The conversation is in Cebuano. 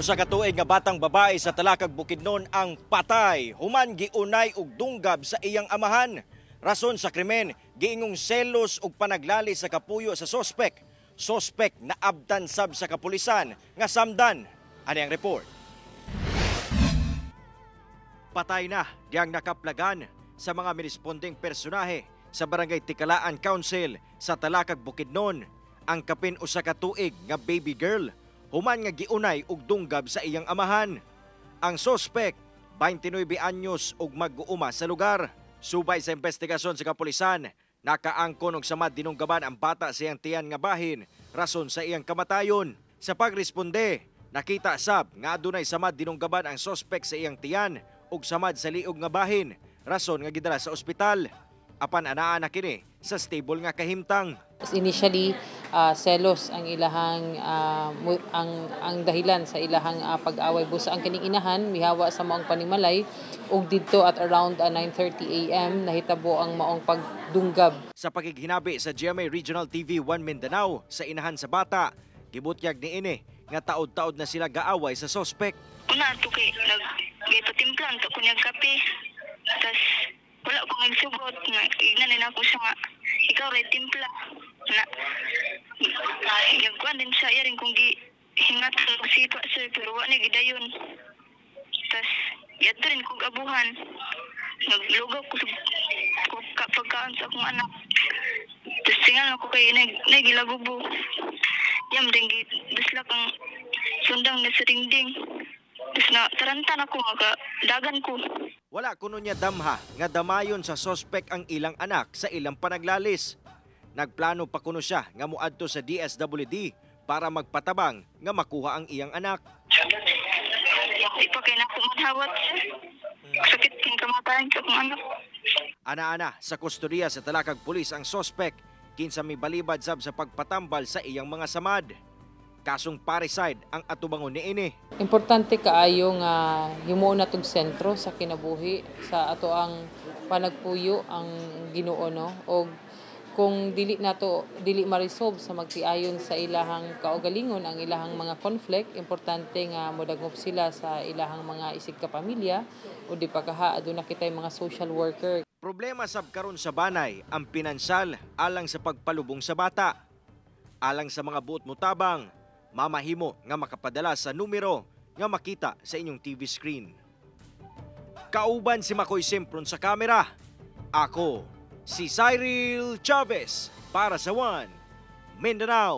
Usa ka tuig nga batang babae sa Talakag, Bukidnon ang patay human giunay og dunggab sa iyang amahan. Rason sa krimen, giingong selos ug panaglali sa kapuyo sa sospek. Sospek na abtan sab sa kapulisan nga samdan. Ani ang report. Patay na diyang nakaplagan sa mga mirespondeng personahe sa Barangay Tikalaan Council sa Talakag, Bukidnon ang kapin usa ka tuig nga baby girl human nga giunay og dunggab sa iyang amahan. Ang sospek, 29 anyos ug mag-uuma sa lugar. Subay sa investigasyon sa kapulisan, nakaangkon og samad dinunggaban ang bata sa iyang tiyan nga bahin, rason sa iyang kamatayon. Sa pagresponde, nakita sab nga adunay samad dinunggaban ang sospek sa iyang tiyan ug samad sa liog nga bahin, rason nga gidala sa ospital. Apan anaa na kini sa stable nga kahimtang. Initially, selos ang ilahang ang dahilan sa ilahang pag-away, busa ang kining inahan mihawa sa maong panimalay ug didto at around 9:30 AM nahitabo ang maong pagdunggab. Sa pakighinabi sa GMA Regional TV 1 Mindanao sa inahan sa bata, gibutyag niini nga taod-taod na sila gaaway sa sospek. Una ato kay nag gipatimplan to ko niya kape. Tas wala ko magsugot nga ignan nako siya nga ikaw ray timpla. Na nagkuan din siya iya rin kung gi hingat og sipa, sir, pero wa ni gidayon. Tas yadto rin kog abuhan. Naglugaw ko sa pagkaon sa akong anak. Tas tingal ako kay nag nagilagubo. Yam din gi duslak ang sundang na sa dingding. Tapos na tarantan ako nga dagan ko. Wala kuno niya damha nga damayon sa sospek ang ilang anak sa ilang panaglalis. Nagplano pa kuno siya nga moadto sa DSWD para magpatabang nga makuha ang iyang anak. Di pa kay nako manhawat, sir. Sakit king kamatayan sa akong anak. Ana-ana sa kustodiya sa Talakag Pulis ang sospek kinsa mibalibad sab sa pagpatambal sa iyang mga samad. Kasong parricide ang atubangon niini. Importante kaayo nga himuon natong sentro sa kinabuhi sa ato ang panagpuyo ang Ginoo, no, og kung dili nato dili ma-resolve sa magtiayon sa ilahang kaugalingon ang ilahang mga conflict, importante nga modagop sila sa ilahang mga isig kapamilya o di pa kaha aduna kitay mga social worker. Problema sab karon sa banay ang pinansyal alang sa pagpalubong sa bata. Alang sa mga buot motabang, mamahimo nga makapadala sa numero nga makita sa inyong TV screen. Kauban si Makoy Sempron sa kamera. Ako, si Cyril Chavez para sa One Mindanao.